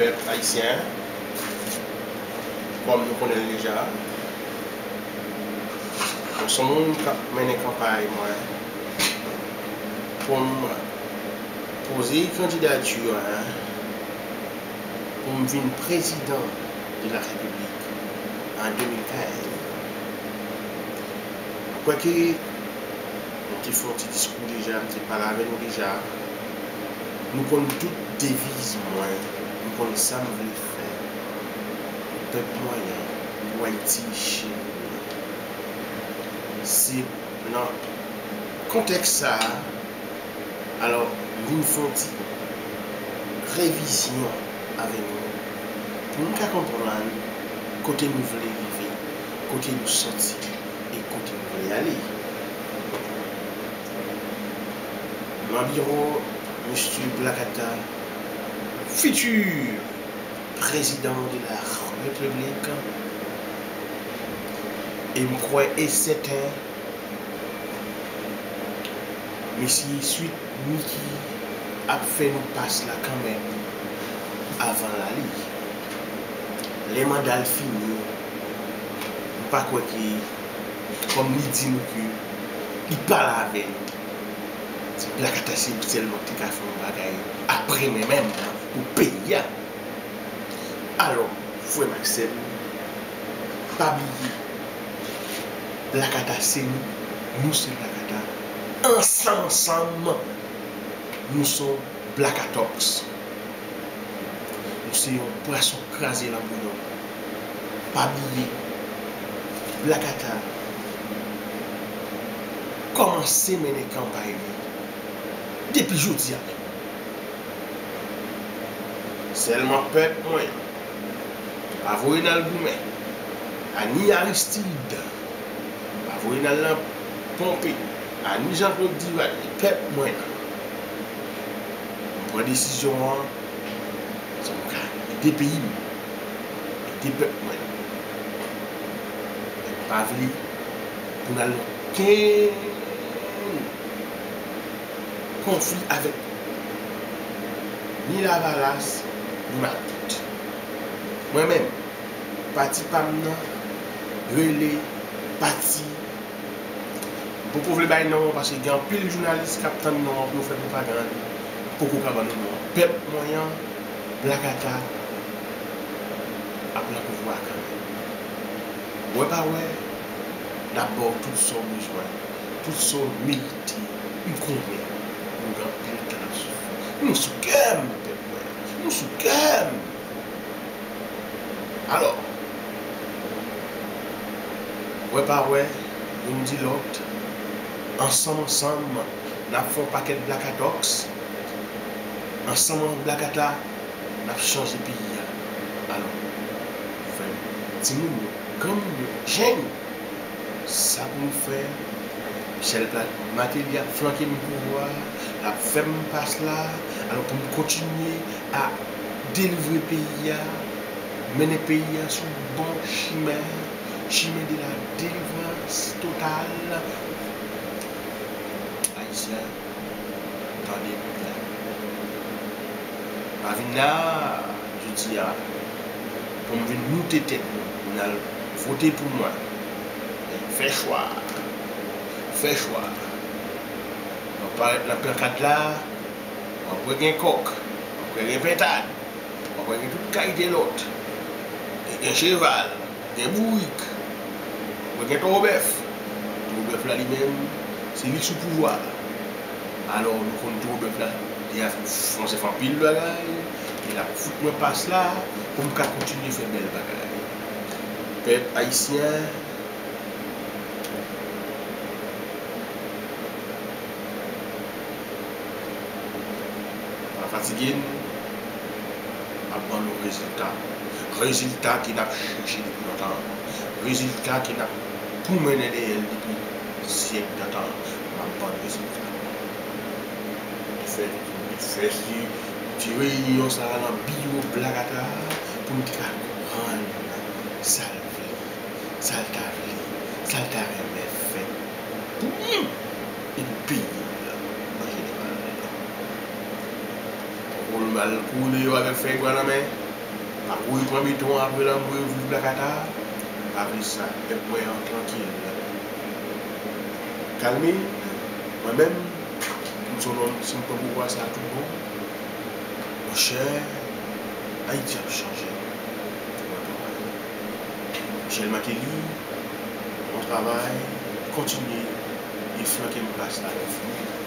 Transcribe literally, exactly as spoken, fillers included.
Pèp ayisyen, kòm nou konnen l deja, mwen se yon moun k ap mennen kanpay mwen pou m poze kandidati mwen pou m vin prezidan de la repiblik an de mil kenz. Kwèke m te fè yon ti diskou deja, m te pale avè nou deja, nou konn tout deviz mwen, nou konn sa m vle fè pou pèp mwen an, pou Ayiti cheri mwen an. Se nan kontèks sa a, alò, m vin fè yon ti revizyon avè nou pou n ka konprann kote nou vle rive, kote nou soti e kote nou vle ale. Nan biwo Mesye Blakata, fiti prezidan de la repiblik, e m kwè e sèten, mesye Sweet Micky ap fè nou pas la kanmenm avan l ale. Lè manda l fini, m pa kwè ke, kòm li di nou ke li pale avè nou, se Blakata se li sèlman ki te ka fè yon bagay apre mwen menm pou peyi a. Alò, frè m ak sè m, pa bliye, Blakata se nou, nou se Blakata. Ansanm, ansanm, nou se yon Blakatòks. Nou se yon pwason kraze nan bouyon. Pa bliye, Blakata kòmanse mennen kanpay li depi jodi a menm. Sèlman pèp mwen, pa voye n al goumen, a ni Aristide, pa voye n al nan ponpe, a ni Jean Claude Duvalier, pèp mwen an. M pran desizyon an, se pou ka ede peyi m, ede pèp mwen. M pa vle pou n al nan okenn konfli avèk ni Lavalas, ni Makout. Mwen menm, pati pa m nan rele pati, m poko vle bay non an paske gen anpil jounalis k ap tann non an pou yo fè pwopagann, m poko ka ban nou non an. Pèp mwen an, Blakata, ap nan pouvwa a kanmenm. Wè pa wè, n ap ba w tout sa w bezwen, tout sa w merite. M konnen nou gen anpil tan n ap soufri. Nou sou kè m, pèp mwen. Nou sou kè m. Alò, wè pa wè, youn di lòt, ansanm ansanm, n ap fè yon pakèt Blakatòks, ansanm ak Blakata, n ap chanje peyi a. Alò, frè m, timoun yo, granmoun yo, jèn yo, sa pou nou fè? Michel Pla-, Martelly ap flanke m pouvwa a, l ap fè m pas la, alò pou m kontinye a delivre peyi a, mennen peyi a sou bon chimen, chimen de la delivrans total. Ayisyen, tande m la. Pa vin la jodi a pou m vin moute tèt mwen, pou n al vote pou mwen. Fè chwa. Fè chwa. W ap parèt nan pankad la, w ap wè gen kòk, w ap wè gen pentad, w ap wè gen tout kalite lòt. Gen, gen cheval, gen bourik, w ap wè gen towo bèf. Towo bèf la li menm, se li k sou pouvwa a. Alò, nou konn towo bèf la, li ap kòmanse fè anpil bagay, e l ap fout mwen pas la pou m ka kontinye fè bèl bagay. Pèp ayisyen, pa fatige n, m ap ban nou rezilta. Rezilta ke n ap chèche depi lontan. Rezilta ke n ap goumennen dèyè l depi syèk dantan. M ap ban nou rezilta. Li fè, li fè ti, ti reyinyon sa a nan biwo Blakata pou n te ka konprann sa l vle, sa l ta vle, sa l ta renmen fè pou nou epi peyi nou an jeneral. Tankou l al kouri deyò avèk fèy bwa nan men, Ap kouri pran beton apre lanmou yo vin blakata, pa vle sa, pèp mwen an trankil. Kalme, mwen menm, m se yon nonm, si m pran pouvwa sa a tout bon, monchè, Ayiti ap chanje. Michel Martelly, bon travay, kontinye e flanke m plas la yon fou.